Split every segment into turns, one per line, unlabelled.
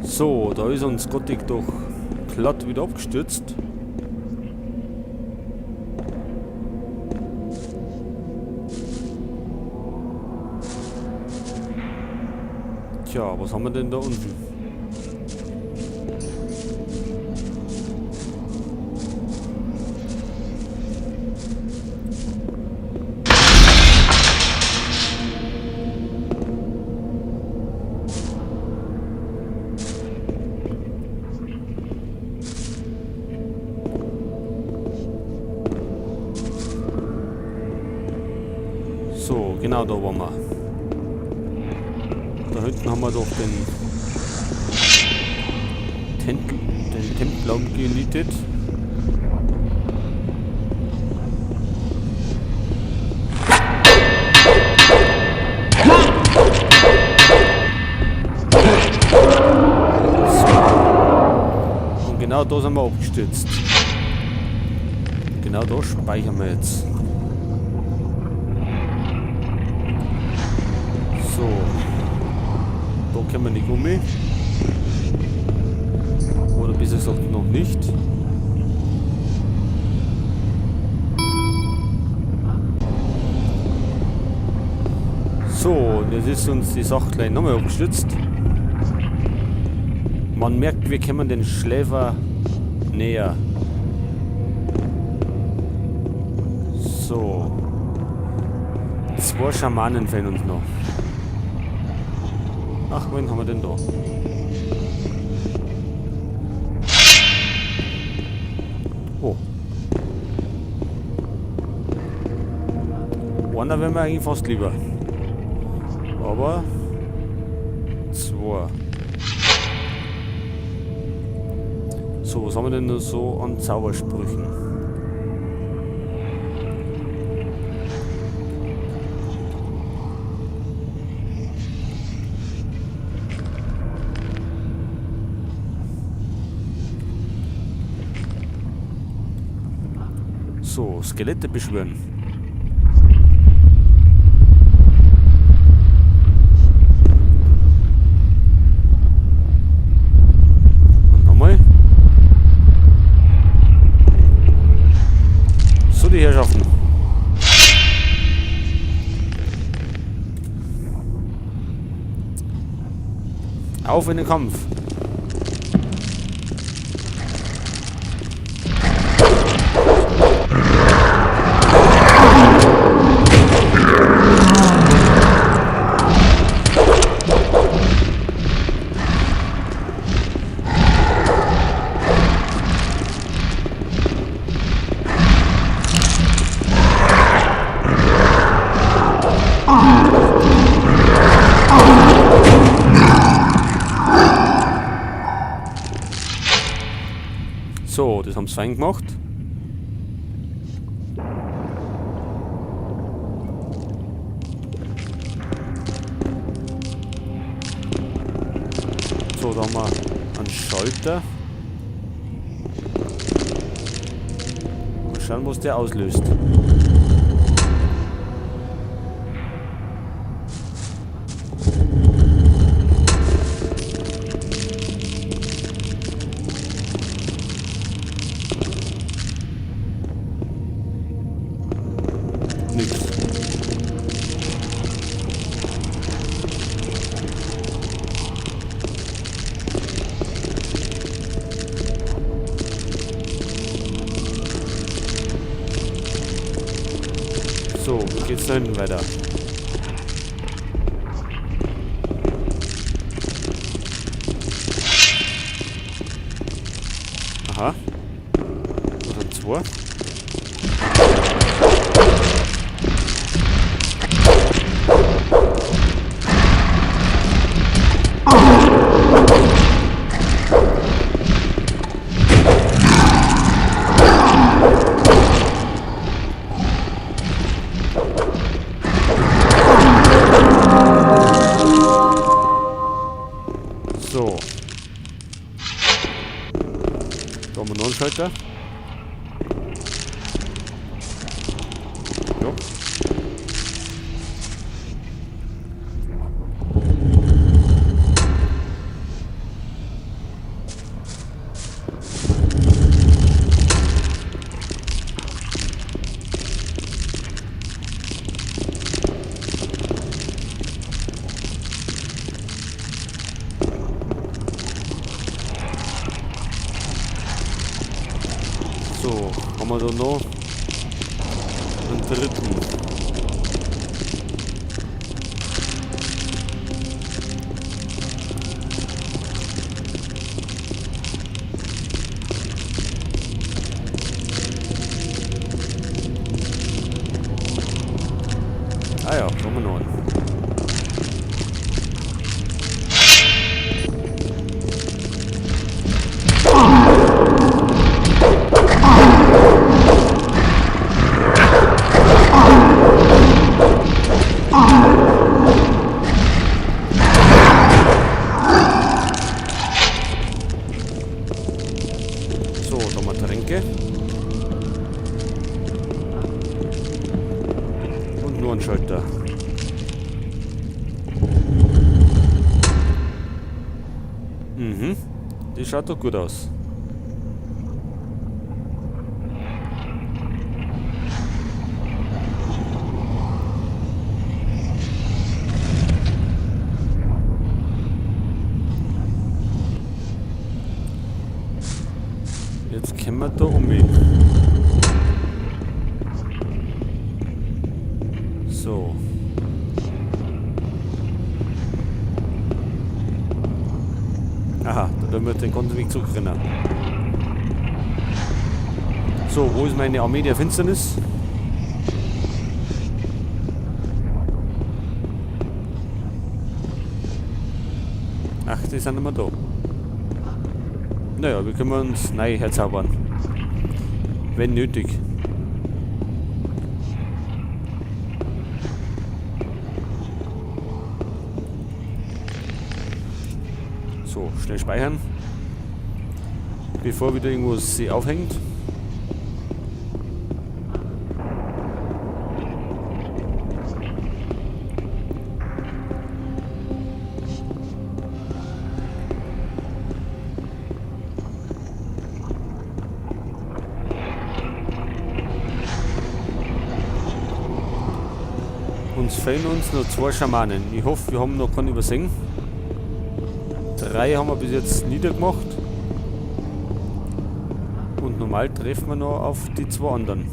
So, da ist uns Gothic doch glatt wieder abgestürzt. Tja, was haben wir denn da unten? So, genau da waren wir. Da hinten haben wir doch den Tempel umgenietet. So. Und genau da sind wir abgestürzt. Genau da speichern wir jetzt. So. Da können wir nicht um. Oder besser gesagt noch nicht. So, und jetzt ist uns die Sache gleich nochmal abgestürzt. Man merkt, wir kommen den Schläfer näher. So. 2 Schamanen fehlen uns noch. Ach, wen haben wir denn da? Oh. Einer wäre mir eigentlich fast lieber. Aber 2. So, was haben wir denn da so an Zaubersprüchen? So, Skelette beschwören. Und nochmal. So, die Herrschaften. Auf in den Kampf. So, das haben sie fein gemacht. So, da haben wir einen Schalter. Mal schauen, was der auslöst. Nix. So, wie geht's da hinten weiter? Aha. Da sind 2. So. Da haben wir noch einen Schalter. Ja. So, haben wir da noch einen dritten. Ah ja, da haben wir noch einen. So, da haben wir Tränke. Und nur ein Schalter. Mhm. Die schaut doch gut aus. Jetzt können wir da um. So. Aha, da werden wir den ganzen Weg zurückrennen. So, wo ist meine Armee der Finsternis? Ach, die sind nicht mehr da. Naja, wir können uns neu herzaubern. Wenn nötig. So, schnell speichern. Bevor wieder irgendwas sich aufhängt. Uns fehlen uns noch 2 Schamanen. Ich hoffe, wir haben noch keinen übersehen. 3 haben wir bis jetzt niedergemacht. Und normal treffen wir noch auf die 2 anderen.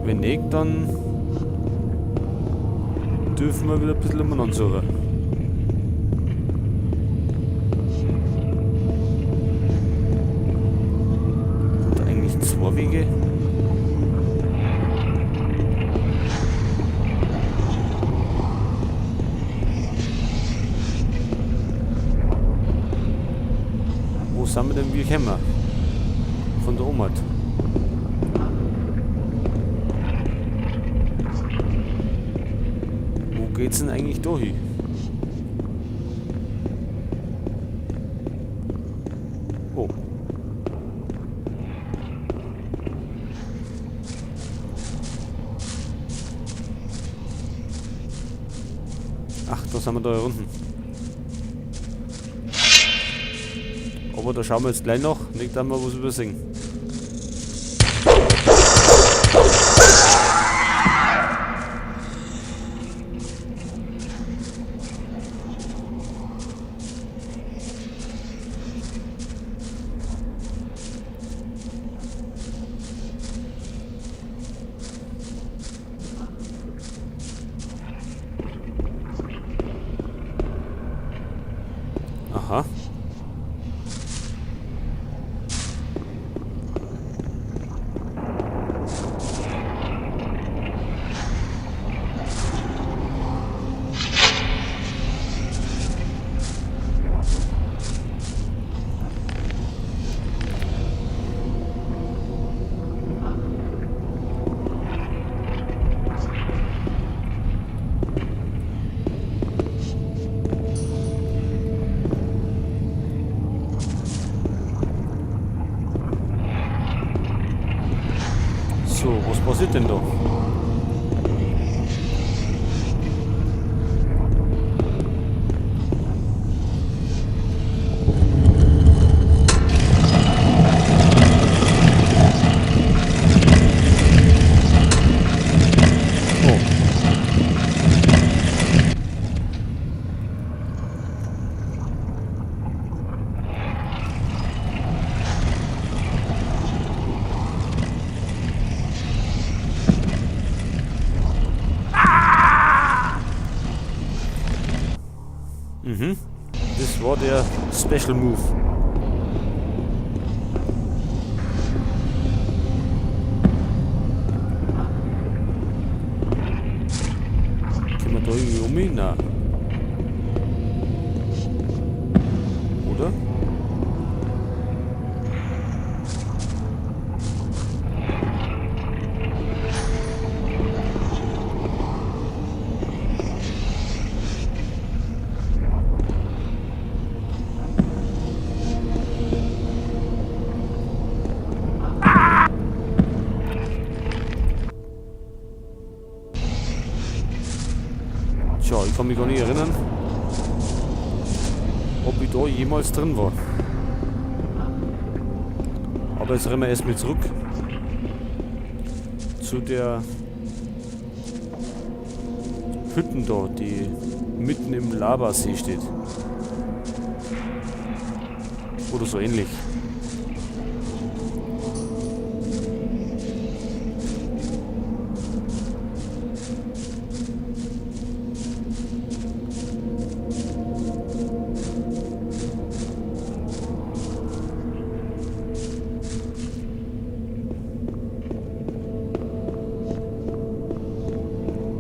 Wenn nicht, dann dürfen wir wieder ein bisschen umeinander suchen. Sind da eigentlich 2 Wege? Wo sind wir denn wie gekommen? Von der Oma. Wo geht's denn eigentlich da hin? Oh. Ach, da sind wir da unten. Aber da schauen wir jetzt gleich noch, nicht einmal was übersehen. Aha. So, was passiert denn da? Oh. Mhm. Das war der Special Move. Können wir da irgendwie um? Nein. Oder? Tja, ich kann mich gar nicht erinnern, ob ich da jemals drin war. Aber jetzt rennen wir erstmal zurück zu der Hütten da, die mitten im Lavasee steht. Oder so ähnlich.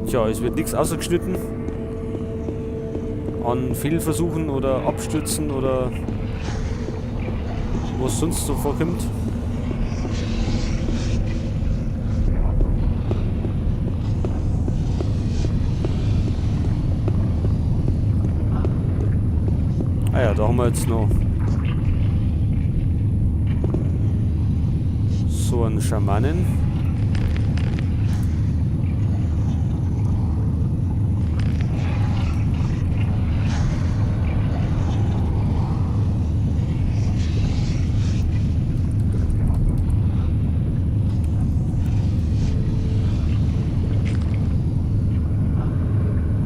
Tja, es wird nichts ausgeschnitten an Fehlversuchen oder Abstürzen oder was sonst so vorkommt. Ah ja, da haben wir jetzt noch so einen Schamanen.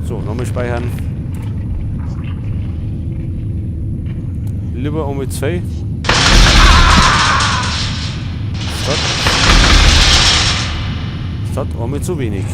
So, nochmal speichern. Lieber um mit zwei. Statt einmal zu wenig.